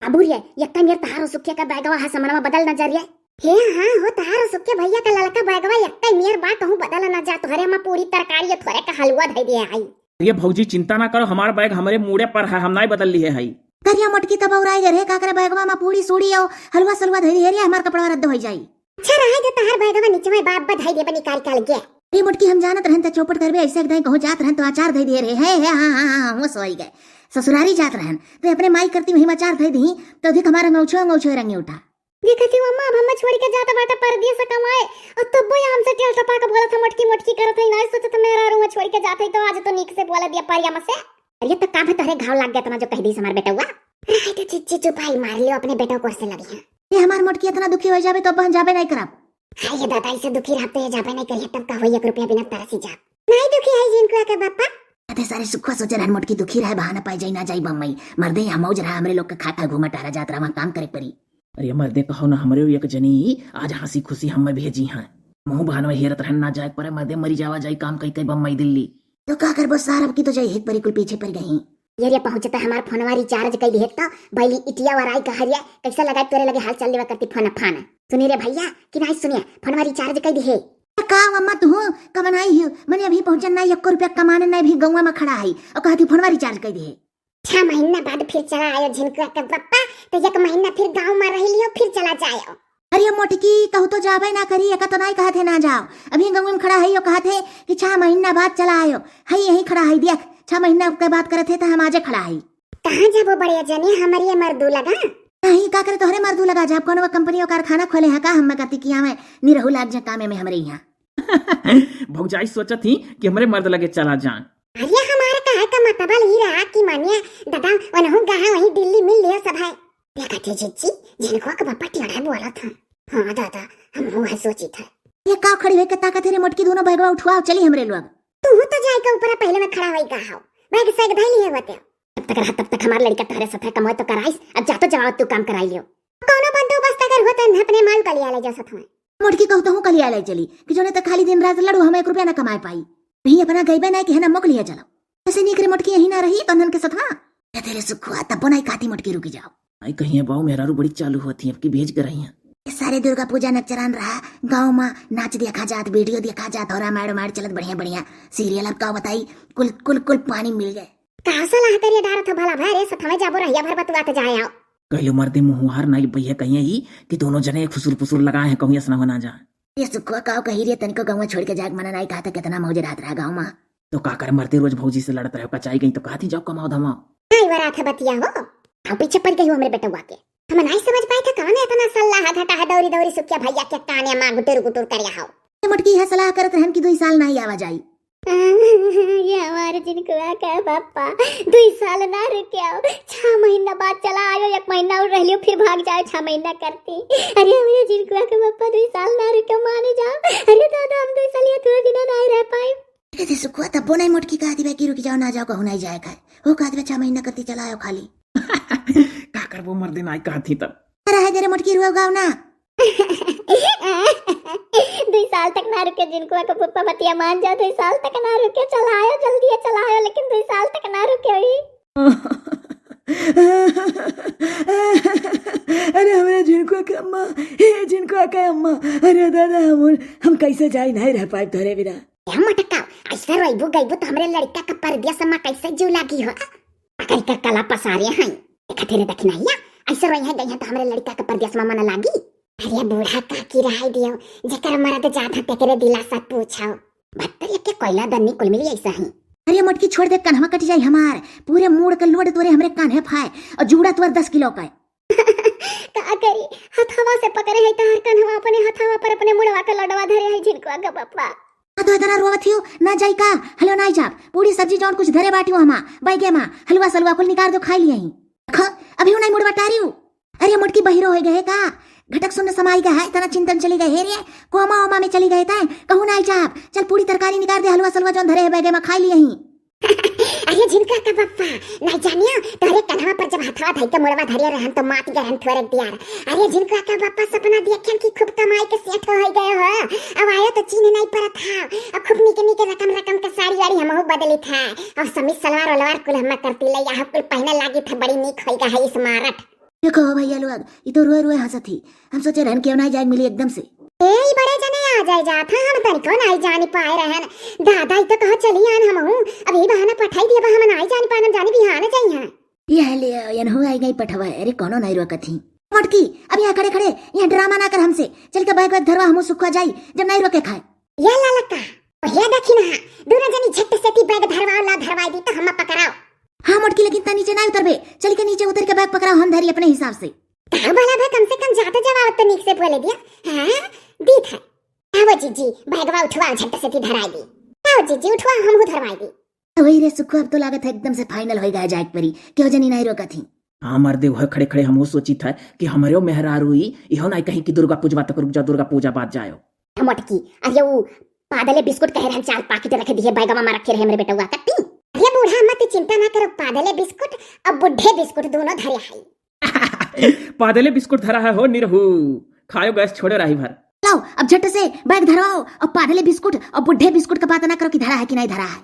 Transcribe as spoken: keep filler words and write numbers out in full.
बाबू रे, यक्का मेर तहार सुखिया का बैगवा है, समनवा बदल न जा रे। हे हाँ हो, तहार सुखिया भैया का ललका बैगवा यक्का मेर बा, कहूँ बदल न जा। तोहरे हम पूरी तरकारी और थोरे का हलवा धइ दिए हई। अरे भौजी, चिंता ना करो, हमार बैग हमरे मूड़े पर है, हम नाई बदल लिए हई। करिया मोटकी तब और आए रे, का करे बैगवा में पूरी सूड़ी और हलवा सलवा धइ दिए रे, हमार कपड़वा रद्द होइ जाई। अच्छा रहे दे, तहार बैगवा नीचे में बाप बधाई देबे निकाल के अलगे। रे मोटकी, हम जानत रहन त चौपट करबे, ऐसे एक दाई कहूँ जात रहन तो अचार धइ दिए रे। हे, हे, हाँ, हाँ, हाँ, होश होइ गए। ससुरारी जात रहन तो अपने माई करती वहीं अचार धइ दी, तो अधिक हमारा अंगौछो अंगौछो रंगे उठा। देखत ही अम्मा, अब हम छोड़ के जात बाटा परदेस कमाए, और तब्बो ये हमसे टेल टपा के बोलत है, मोटकी मोटकी करत है, नाई सोचत मेहरारू छोड़ के जात है तो आज तो नीक से बोल दिया परिया में से। अरे तो का भे तोहरे घाव लाग गया इतना जो कह दी हमार बेटवा? रहे तो चिच्ची चुपाई मार लियो, अपने बेटो को से लगी है। ये हमार मोटकी इतना दुखी हो जाबे तो अब हम जाबे नहीं करब। हाय ये दादा, इसे दुखी रहते हैं, जाबे नहीं करिए, तब का होई एक रुपया बिना तरसी जाब। नहीं दुखी है जिनको आके बापा। अते सारे सुखवा सोचे रहन मोटकी दुखी रहे, बहाना पाई जाई ना जाई बम्मई। मर्दे यहाँ मौज रहा, हमरे लोग के खा खा घूमा टहरा जात रहा, वहाँ काम करे पड़ी। अरे मर्दे कहो ना, हमरे एक जनी आज हंसी खुशी हमें भेजी हैं। मुँह बहानवा हेरत रहन ना जाए परे, मर्दे मरी जावा जाई काम कई कई बम्मई दिल्ली। तो का करबो सार, अब की तो जाई एक परी कुल पीछे पड़ गई। ये रे पहुँचे तो हमार फोनवा रिचार्ज कई दिहे तो बैली इटिया वराई कह रे, कैसा लगा तोरे लगे हाल चाल लेवा करती फोन फान। सुनी रे भैया कि नहीं सुनिए, फोनवा रिचार्ज कई दिहे। का अम्मा तू कमनाई हियो, मने अभी पहुँचन ना, एको रुपया कमाने ना, अभी गौवा में खड़ा है और कहती फोनवा रिचार्ज कई दिहे। छह महीना बाद फिर चला आयो झिनकुआ के पप्पा, तो एक महीना फिर गाँव में रह लियो, फिर चला जायो। अरे मोटकी, कहू तो जाबे ना करी, एका तो नाई कहत है ना जाओ। अभी गंगू में खड़ा है, यो कहत है कि छह महीना बाद चला आयो। है यही खड़ा है, देख, छह महीना के बात करत है तो हम आजे खड़ा है। कहाँ जाबो बड़े जने, हमारी ये मर्दू लगा? नहीं, का करे तोहरे मर्दू लगा, जब कोनो कंपनी और कारखाना खोले है का, हम कति किया में निरहू लाग जा कामे में हमरे यहाँ। भौजाई सोचत ही कि हमरे मर्द लगे चला जान। अरे हमारे कहे का मतलब ई रहा कि मानिया दादा वनहु गहा वही दिल्ली मिल लियो सब है। देखा थे जिज्जी, जिनको के बापा टेढ़ा बोला था। हाँ दादा, हम वो है सोची था। ये का खड़ी हुई के ताकत है रे मोटकी, दोनों बैगवा उठवाओ, चली हमरे लोग। तू तो जाए के ऊपर पहले में खड़ा होई का हो, बैग सैग धई लिए होते। तब तक रहा, तब तक हमार लड़का तोहरे साथे कमाई तो कराइस, अब जा तो जाओ तू काम कराई लियो। कोनो बंदोबस्त अगर होता न अपने माल का लिया ले जा साथ में। मोटकी कहूँ तहूँ कलिया ले चली कि जोने तक खाली दिन रात लड़ू, हम एक रुपया ना कमाए पाई। नहीं अपना गईबे ना कि है ना मोक लिया चलो। ऐसे नीक रे मोटकी यहीं ना रही तन्हन के सथवा। ए तेरे सुखुआ तब बनाई काती मोटकी रुकी जाओ। आई कहिए बाऊ मेहरारू बड़ी चालू होती है, अब की भेज कर रही हैं। ये सारे दुर्गा पूजा नचरान रहा, गाँव में नाच देखा जात, वीडियो देखा जात, और रामायण वामायण चलत बढ़िया बढ़िया सीरियल। अब का बताई, कुल कुल कुल पानी मिल गए। का सलाह करिए डारत हो भला भाई रे, सथवा जाबो रहिया भर बतुआत जाए आओ। कहलो मर्दे मुँह हार नाई बइहे कहिए ही कि दोनों जने फुसुर फुसुर लगाए हैं, कहूँ ऐसा ना हो ना जाए। ये सुखवा काव कही रे, तनिको गाँव छोड़ के जाए के मना नाई कहा था, कितना मौज रहत रहा गाँव में। तो का करे मर्दे, रोज भौजी से लड़त रहे, कचाई गई तो कहा थी जाओ कमाओ धमाओ। नाई बरात है बतिया हो, आओ पीछे पड़ गई हो हमरे बेटवा के। हम नाई समझ पाए थे कौन है इतना सल्लाह घटा है, दौरी दौरी सुखिया भैया के काने माँ गुटुर गुटुर कर यहाँ। ये मोटकी है सलाह करत रहन कि दुई साल नाई आवा जाई। ये हमारे जिनकुआ के पापा दुई साल ना रुके आओ, छह महीना बाद चला आयो, एक महीना और रह लियो, फिर भाग जाओ, छह महीना करती। अरे हमारे जिनकुआ के पापा दुई साल ना रुके, माने जाओ। अरे दादा, हम दुई साल ये थोड़ा दिन ना रह पाए। कहते सुखुआ तब्बो नाई मोटकी कहा दिबे कि रुक जाओ, ना जाओ, कहूँ नाई जाए खाए। वो कहा दिबे छह महीना करती चला आयो खाली। का करबो मर्दे, नाई कहा थी तब। रहे दे रे मोटकी, रुआ गाओ ना। दुई साल तक ना रुके, जिनकुआ के पप्पा बतिया मान जाओ, दुई साल तक ना रुके, चला आयो, जल्दी है, चला आयो, लेकिन दुई साल तक ना रुके ही। अरे हमरे जिनकुआ के अम्मा, हे जिनकुआ के अम्मा, अरे दादा, हम हम कैसे जाई, नहीं रह पाए तोरे बिना। ए मटका, ऐसे रोइबू गइबू तो हमरे लड़का का परदेस में कैसे जीव लागी हो? अगर का कला पसारे हैं, देखते रे दखिनैया, ऐसे रोई है गई है तो हमरे लड़का का परदेस में मन लागी। अरे बूढ़ा काकी रहाई दियो, जेकर मरद जात है तेकरे दिलासा पूछो। भत्तर के कोयला दन्नी कुल मिली ऐसा ही। अरे मोटकी छोड़ दे, कन्हवा कट जाई हमार, पूरे मूड़ के लोड तोरे हमरे कान्हे फाए और जूड़ा तोर दस किलो का है। का करी, हथवा से पकड़े है तहार कन्हवा, अपने हथवा पर अपने मुड़वा के लडवा धरे है जिनकुआ के पप्पा। का तो इतना रोवत हियो, ना जाई का? हलो नाई जाब, पूरी सब्जी जौन कुछ धरे बाटियो हमा, बैगे मा, हलवा सलवा कुल निकाल दो, खाई लिया ही। देखो, अभी नहीं मुड़वा टारियो। अरे मोटकी बहिरो हो गए का? घटक सुन्न समाई गए है, इतना चिंतन चली गए हे रे, कोमा ओमा में चली गए तै, कहूँ नाई जाब, चल पूरी तरकारी निकाल दे, हलवा सलवा जौन धरे है बैगे मा, खाई लिया ही। अरे जिनकुआ का पप्पा, नहीं जानियो, तोरे कन्हवा पर जब हथवा धई के मुड़वा धरिया रहन तो मात गए रहन थोड़े दियार। अरे जिनकुआ का पप्पा सपना देखन कि खूब कमाई के सेठ हो गए हो। अब आयो तो चीन्ह नहीं परत है। अब खूब नीके नीके रकम रकम के साड़ी वाड़ी हमहू बदली था। अब समीज सलवार वलवार कुल हम करती ले, यहाँ कुल पहने लागी था, बड़ी नीक होई गा है स्मार्ट। देखो भइया लोग, ई तो रोए रोए हँसत ही। हम सोचे रहन केहू नाहीं जाए मिली एकदम से। ए, ई बड़े जने आ जाए जात हैं, हम तनिको नाहीं जानी पाए रहन। दादा, ई तो कहाँ चली आन हमहूँ। अब ई बहाना पठाई दिया बा, हम नाहीं जानी पाए, हम जानी बिहान जाई हैं। ये है ले, यनहू आई गई पठवा। अरे कौनो नाहीं रोकत ही। मोटकी, अब यहाँ खड़े खड़े यहाँ ड्रामा ना कर हमसे। चल के बैग वैग धरवा, हमहूँ सुखवा जाई, जब नाहीं रोके खाए। या लालका, भइया देखी ना, दोनों जनी झट से ती बैग धरवाओ, ला धरवाई दी तो हम पकड़ाओ। हाँ मोटकी, लेकिन ता नीचे ना उतरबे, चल के नीचे उतर के बैग पकड़ाओ, हम धरी अपने हिसाब से। का बोला बे, कम से कम जाते जवाब तो नीक से बोले दिया। हाँ, दीत है। आओ जीजी, बैगवा उठवाओ, झट से ती धराई दी। आओ जीजी, उठवाओ, हमहू धरवाई दी। वही रे सुखो, अब तो लागत है एकदम से final होइ गया जाए के परी, केहू जनी नाहीं रोकत ही। हाँ मर्दे, वह खड़े खड़े हमहू सोचित है कि हमरेउ मेहरारू ई, इहो नाहीं कहीं कि दुर्गा पूजवा तक रुक जाओ, दुर्गा पूजा बाद जायो। मोटकी, अरे ऊ पादले बिस्कुट कहे रहन, चार पाकिट रख दिहे, बैगवा मा रखे रहे हमरे बेटवा कत्ती। अरे बूढ़ा, मत चिंता ना करो, पादले बिस्कुट और बुढ़े बिस्कुट दोनों धरे है। पादले बिस्कुट धरा है हो निरहू, खायो गैस छोड़ो राही भर। लाओ, अब झट से बैग धरवाओ और पादले बिस्कुट और बुढ़े बिस्कुट का बात ना करो कि धरा है कि नाहीं धरा है।